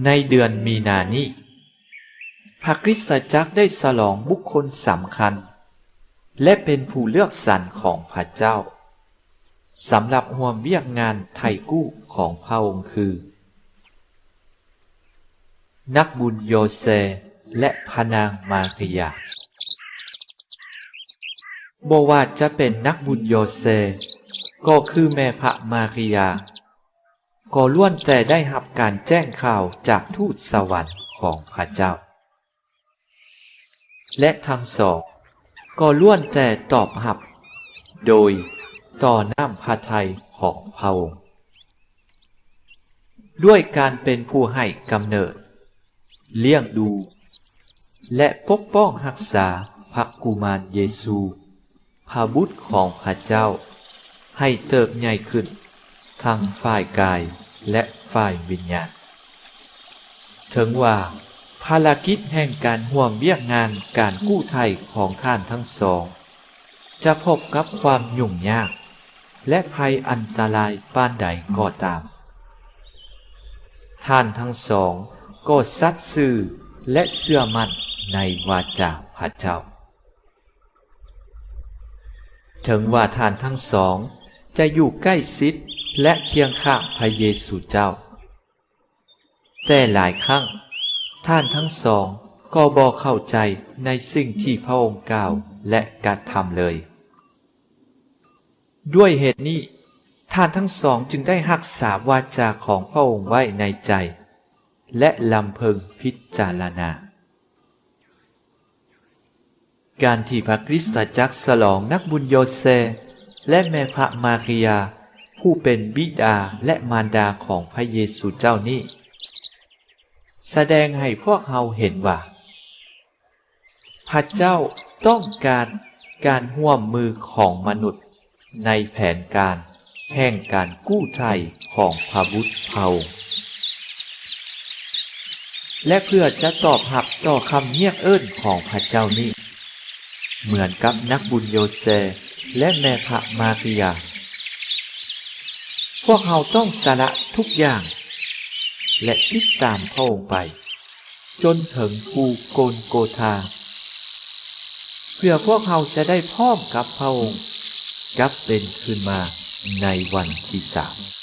ໃນເດືອນມີນານີ້, ພະຄຣິສຕະຈັກໄດ້ສະຫຼອງບຸກຄົນສຳຄັນ ແລະ ເປັນຜູ້ເລືອກສັນຂອງພະເຈົ້າ ສຳລັບຮ່ວມວຽກງານໄຖ່ກູ້ຂອງພະອົງຄື ນັກບຸນໂຢເຊ ແລະ ພະນາງມາລິຍາ. ບໍ່ວ່າຈະເປັນນັກບຸນໂຢເຊ ກໍຄືແມ່ພະມາລິຍາ ກໍລ້ວນແຕ່ໄດ້ຮັບການແຈ້ງຂ່າວຈາກທູດສະຫວັນຂອງພະເຈົ້າ ແລະ ທັງສອງກໍລ້ວນແຕ່ຕອບຮັບໂດຍຕໍ່ນ້ຳພະໄທຂອງພະອົງ ດ້ວຍການເປັນຜູ້ໃຫ້ກຳເນີດ, ລ້ຽງດູ ແລະ ປົກປ້ອງຮັກສາພະກຸມານເຢຊູ ພະບຸດຂອງພະເຈົ້າ ໃຫ້ເຕີບໃຫຍ່ຂຶ້ນທັງຝ່າຍກາຍ ແລະ ຝ່າຍວິນຍານ. ເຖິງວ່າພາລະກິດແຫ່ງການຮ່ວມວຽກງານການກູ້ໄຖ່ຂອງທ່ານທັງສອງ ຈະພົບກັບຄວາມຫຍຸ້ງຍາກ ແລະ ໄພອັນຕະລາຍປານໃດກໍຕາມ, ທ່ານທັງສອງກໍສັດຊື່ ແລະ ເຊື່ອໝັ້ນໃນວາຈາພະເຈົ້າ. ເຖິງວ່າທ່ານທັງສອງຈະຢູ່ໃກ້ຊິດ ແລະ ຄຽງຂ້າງພະເຢຊູເຈົ້າ, ແຕ່ຫຼາຍຄັ້ງທ່ານທັງສອງກໍບໍ່ເຂົ້າໃຈໃນສິ່ງທີ່ພະອົງກ່າວ ແລະ ກະທຳເລີຍ. ດ້ວຍເຫດນີ້, ທ່ານທັງສອງຈຶ່ງໄດ້ຮັກສາວາຈາຂອງພະອົງໄວ້ໃນໃຈ ແລະ ລຳເພິງພິຈາລະນາ. ການທີ່ພະຄຣິສຕະຈັກສະຫຼອງນັກບຸນໂຢເຊ ແລະ ແມ່ພະມາລິຍາ ຜູ້ເປັນບິດາ ແລະ ມານດາຂອງພະເຢຊູເຈົ້ານີ້ ສະແດງໃຫ້ພວກເຮົາເຫັນວ່າ ພະເຈົ້າຕ້ອງການການຮ່ວມມືຂອງມະນຸດໃນແຜນການແຫ່ງການກູ້ໄຖ່ຂອງພະບຸດພະອົງ ແລະ ເພື່ອຈະຕອບຮັບຕໍ່ຄຳຮຽກເອີ້ນຂອງພະເຈົ້ານີ້ ເໝືອນກັບນັກບຸນໂຢເຊ ແລະ ແມ່ພະມາລິຍາ, ພວກເຮົາຕ້ອງສະລະທຸກຢ່າງ ແລະ ຕິດຕາມພະອົງໄປ ຈົນເຖິງພູໂກນໂກທາ ເພື່ອພວກເຮົາຈະໄດ້ພ້ອມກັບພະອົງກັບເປັນຄືນມາໃນວັນທີສາມ.